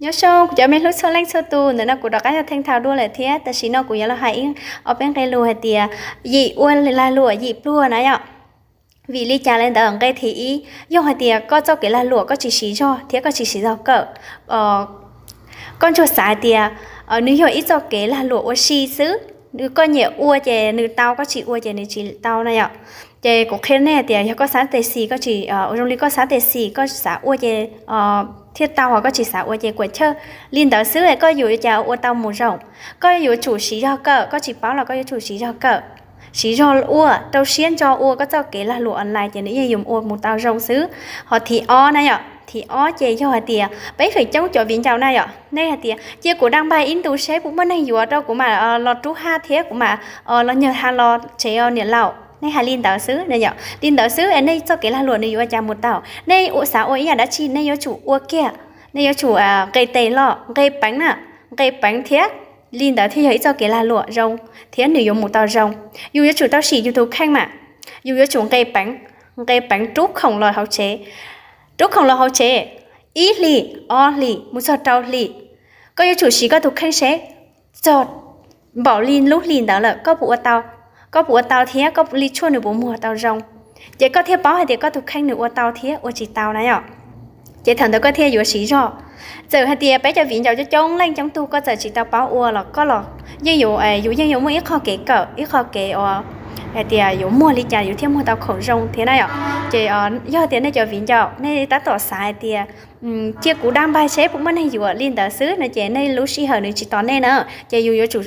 Nyob zoo kuv cov me hlub txhua leej txhua tus, ntawm no kuv rov qab yog theej thaum dua lawm thiab. Tam sim no kuv yuav los hais ob peb nqe lus hais tias yim ua lag luam yim pluag na yom. Vim li cas li ntawd? Nqe thib ib, yog hais tias koj txoj kev lag luam koj tsis siv zog thiab koj tsis siv zog kawm, koj ntsuag xav hais tias nws yog ib txoj kev lag luam ua si xwb, koj nyiam ua ces nws tau, koj tsis ua ces nws tsis tau na yom. Ces kuv qhia nej tias yog koj xav tes xis koj tsis, zoo li koj xav tes xis koj xav ua ces thiaj tau, ho koj tsis xav ua ces kuam chawj. Li ntawd xwb koj yuav cas ua tau mus zoo? Koj yuav tsum siv zog kawm, koj tsis paub los koj yuav tsum siv zog kawm, siv zog ua, rau siab ntso ua koj txoj kev lag luam online ces nws yeej yuav ua mus tau zoo xwb. Ho thib ob na yom, thib ob ces yog hais tias peb feem coob cov viv ncaus na yom, nej hais tias cia kuv daj npaj ib ntus seb puas muaj neeg yuav rau kuv mam los rub haj thiab kuv mam los nyag haj los tsev niam laus. Nej hais li ntawd xwb na yom, li ntawd xwb es nej txoj kev lag luam nws yuav ua cas mus tau? Nej xav ua ib yam dab tsi nej yuav tsum ua kiag, nej yuav tsum nqe tes los nqe peev na, nqe peev thiab, li ntawd thiaj yog ib txoj kev lag luam zoo thiab nws yuav mus tau zoo. Yus yuav tsum tau sim yus tus kheej mas, yus yuav tsum nqe peev, nqe peev rub khoom los hauv tsev, rub khoom los hauv tsev ib hlis, ob hlis mus txog rau hlis. Koj yuav tsum siv koj tus kheej seb txog npaum li lub hlis ntawd lawm koj puas ua tau, koj puas ua tau thiab koj li tshuaj nws puas muag tau zoo, ces koj thiaj paub hais tias koj tus kheej nws ua tau thiab ua tsis tau na yom. Ces thaum ntawd koj thiaj yuav siv zog. Txawm hais tias peb cov viv ncaus coob coob leej coob tug koj txawm tsis tau paub ua los koj los yeej yuav, yus yeej yuav muaj ib qho kev kawm, ib qho kev uas hais tias yuav muag li cas yus thiaj muag tau khoom zoo thiab na yom. Ces yog tias nej cov viv ncaus nej tab tom xav hais tias cia kuv daj npaj seb puas muaj neeg yuav li ntawd xwb no ces nej lub sij hawm nws tsis tos nej na. Ces yus yuav tsum,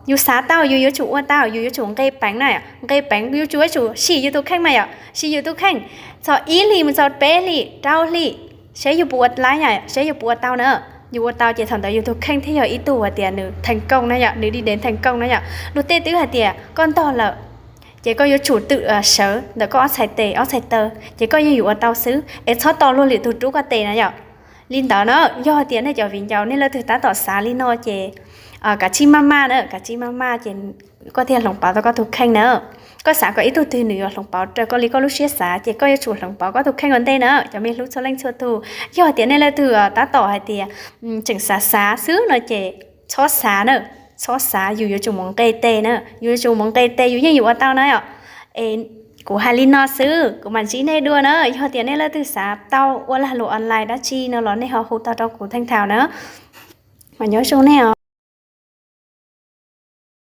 yus xav tau yus yuav tsum ua tau, yus yuav tsum nqe peev na, nqe peev yus yuav tsum sim yus tus kheej mas yom, sim yus tus kheej txog ib hlis mus txog peb hlis rau hlis, seb yus puas ua laib, seb yus puas ua tau na. Yus ua tau ces thaum ntawd yus tus kheej thiaj yog ib tug hais tias nws theem kooj na yom, nws di dev theem kooj na yom. Luag tej twb hais tias koj ntog lawm, ces koj yuav tsum twm sawv ntawm koj ob txhais tes ob txhais taw ces koj yeej yuav ua tau xwb es txhob tos luag lwm tus rub koj tes na yom. Li ntawd na, yog hais tias nej cov viv ncaus nej leej twg tab tom xav li no ces kav tsij maj maj na, kav tsij maj maj ces koj thiaj hloov pauv tau koj tus kheej na. Koj xav kom ib tug twg nws yuav hloov pauv raws koj li koj lub siab xav ces koj yuav tsum hloov pauv koj tus kheej ua ntej na cov me hlub txhua leej txhua tus. Yog hais tias nej leej twg tab tom hais tias tseem xav xav xwb no ces txhob xav na, txhob xav, yus yuav tsum mus nqe tes na, yus yuav tsum mus nqe tes yus yeej yuav ua tau na yom. Es kuv hais li no xwb, kuv mam ntsib nej dua na. Yog tias nej leej twg xav tau ua lag luam online dab tsi no los nej ho hu tau rau kuv theej thaum na. Mas nyob zoo nej os.